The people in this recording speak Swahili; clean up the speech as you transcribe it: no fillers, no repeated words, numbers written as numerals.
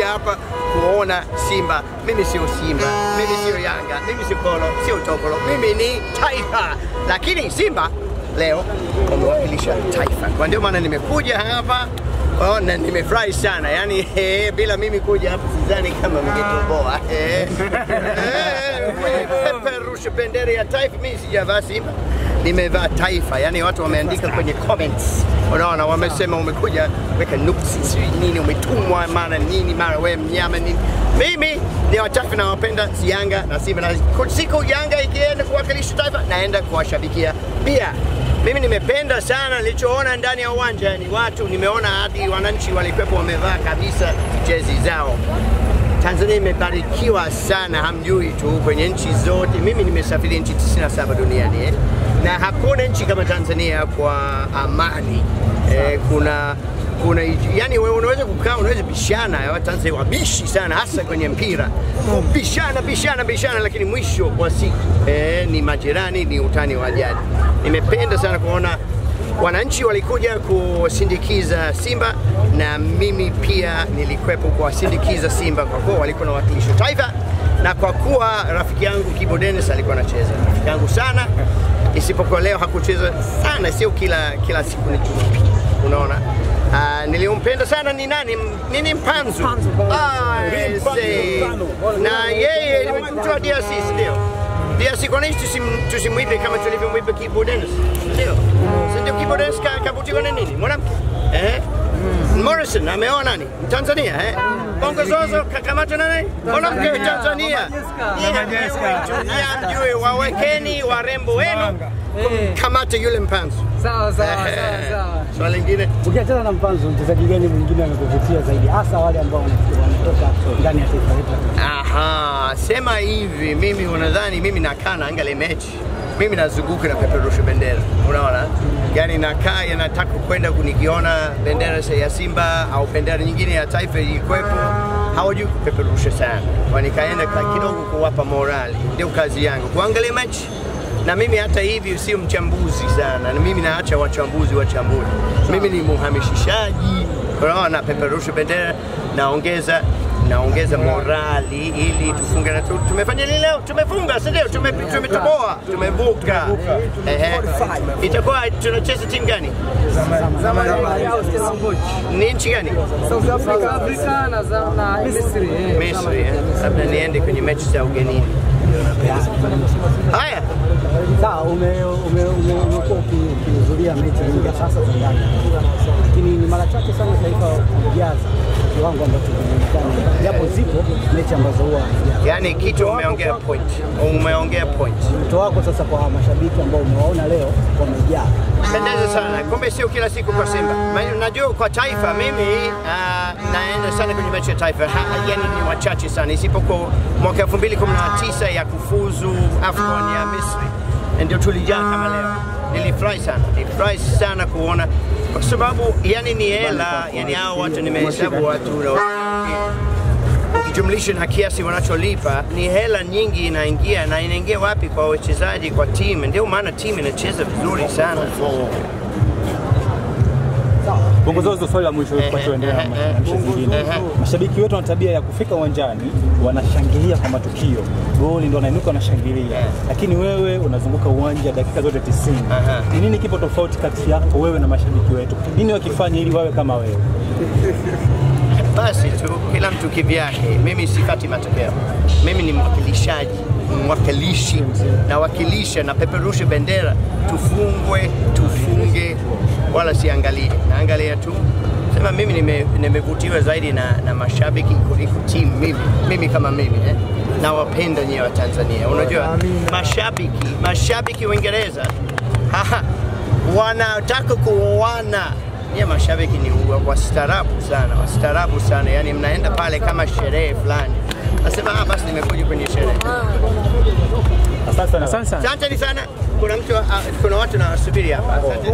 Nimekuja hapa kuona Simba. Mimi sio Simba, mimi sio Yanga, mimi sio Kolo, sio Tokolo, mimi ni Taifa. Lakini Simba leo wamewakilisha Taifa. Kwa ndio maana nimekuja hapa. Oh, na nimefurahi sana. Yaani bila mimi kuja hapa sidhani kama mngetoboa. Peperusha bendera ya Taifa, mimi sijavaa Simba. Nimevaa Taifa. Yaani watu wameandika kwenye comments. Unaona wamesema umekuja weka nuksi sijui nini, umetumwa mara nini, mara wewe mnyama nini. Mimi ni wa Taifa na wapenda si Yanga na Simba, na siku Yanga ikienda kuwakilisha Taifa naenda kuwashabikia pia. Mimi nimependa sana nilichoona ndani ya uwanja, ni watu nimeona hadi wananchi walikuwepo wamevaa kabisa jezi zao. Tanzania imebarikiwa sana, hamjui tu kwenye nchi zote. Mimi nimesafiri nchi 97 duniani na hakuna nchi kama Tanzania kwa amani. Kuna yani wewe unaweza kukaa, unaweza bishana, Watanzania wabishi sana hasa kwenye mpira. Bishana bishana bishana, lakini mwisho wa siku ni majirani, ni utani wa jadi. Nimependa sana kuona wananchi walikuja kusindikiza Simba, na mimi pia nilikuwepo kuwasindikiza Simba kwa kuwa walikuwa na wakilisho Taifa, na kwa kuwa rafiki yangu Kibu Dennis alikuwa anacheza, rafiki yangu sana, isipokuwa leo hakucheza sana, sio kila siku ni Jumapili, unaona. Nilimpenda sana ni nani? Nini Mpanzu? Na yeye mtu wa DRC, ndio. DRC, kwa nini tusimwipe kama tulivyomwipa Kibu Dennis? Ndio. Ndio Kibu Dennis kabutiwa na nini? Mwanamke. Morrison ameoa nani? Tanzania, Bongo Zozo kakamatwa na nani? Mwanamke wa Tanzania. Mjue wawekeni warembo wenu kamata yule Mpanzu. Sawa sawa sawa sawa. Swali lingine. Ukiachana na Mpanzu, mchezaji gani mwingine amekuvutia zaidi hasa wale ambao wanatoka ndani ya taifa letu? Aha, sema hivi, mimi unadhani mimi nakaa naangalia mechi. Mimi nazunguka na peperusha bendera. Unaona? Yaani nakaa nataka kwenda kunikiona bendera ya Simba au bendera nyingine ya Taifa ilikuwepo. Hawajui kupeperusha sana. Kwa nikaenda kidogo kuwapa morali. Ndio kazi yangu. Kuangalia mechi. Na mimi hata hivi sio mchambuzi sana. Na mimi naacha wachambuzi wachambue. Mimi ni muhamishishaji. Unaona, peperusha bendera, naongeza morali ili tufunge. Na tumefanya nini leo? Tumefunga, si ndio? Tumetoboa, tumevuka. Itakuwa tunacheza timu gani? Ni nchi gani? South Africa na Misri. Misri. Labda niende kwenye mechi za ugenini. Haya. Sawa, umekuwa ukihudhuria mechi nyingi sasa za ndani. Lakini ni mara chache sana Taifa kujaza kiwango ambacho kinaonekana. Japo zipo mechi ambazo huwa hazijaza. Yaani kitu umeongea point. Umeongea point. Wito wako sasa kwa mashabiki ambao umewaona leo wamejaa. Pendeza sana. Kumbe sio kila siku kwa Simba. Najua kwa Taifa mimi naenda sana kwenye mechi ya Taifa. Yaani ni wachache sana isipokuwa mwaka 2019 ya kufuzu AFCON ya Misri. Ndio tulijaa kama leo. Nilifurahi sana. Nilifurahi sana kuona kwa sababu yani ni hela, yani hao watu nimehesabu watu ukijumlisha na kiasi wanacholipa ni hela nyingi inaingia, na inaingia wapi? Kwa wachezaji, kwa timu. Ndio maana timu inacheza vizuri sana. Bongo Zozo, swali la mwisho kwa tuendelea na mechi zingine. Mashabiki wetu wana tabia ya kufika uwanjani wanashangilia kwa matukio. Goli ndio wanainuka wanashangilia. Lakini wewe unazunguka uwanja dakika zote 90. Ni nini kipo tofauti kati yako wewe na mashabiki wetu? Nini wakifanya ili wawe kama wewe? Basi tu kila mtu kivyake. Mimi sifati matokeo. Mimi ni mwakilishaji, mwakilishi, nawakilisha na peperusha bendera. Tufungwe, tufunge, wala siangalie. Naangalia tu. Sema mimi nimevutiwa zaidi na mashabiki kuliko timu mimi kama mimi Nawapenda nyie wa Tanzania. Unajua mashabiki Uingereza wanataka kuoana. Nyie mashabiki ni wastaarabu sana, wastaarabu sana. Yaani mnaenda pale kama sherehe fulani. Nasema basi nimekuja kwenye sherehe. Asante sana. Asante sana. Kuna watu nawasubiri hapa. Asante.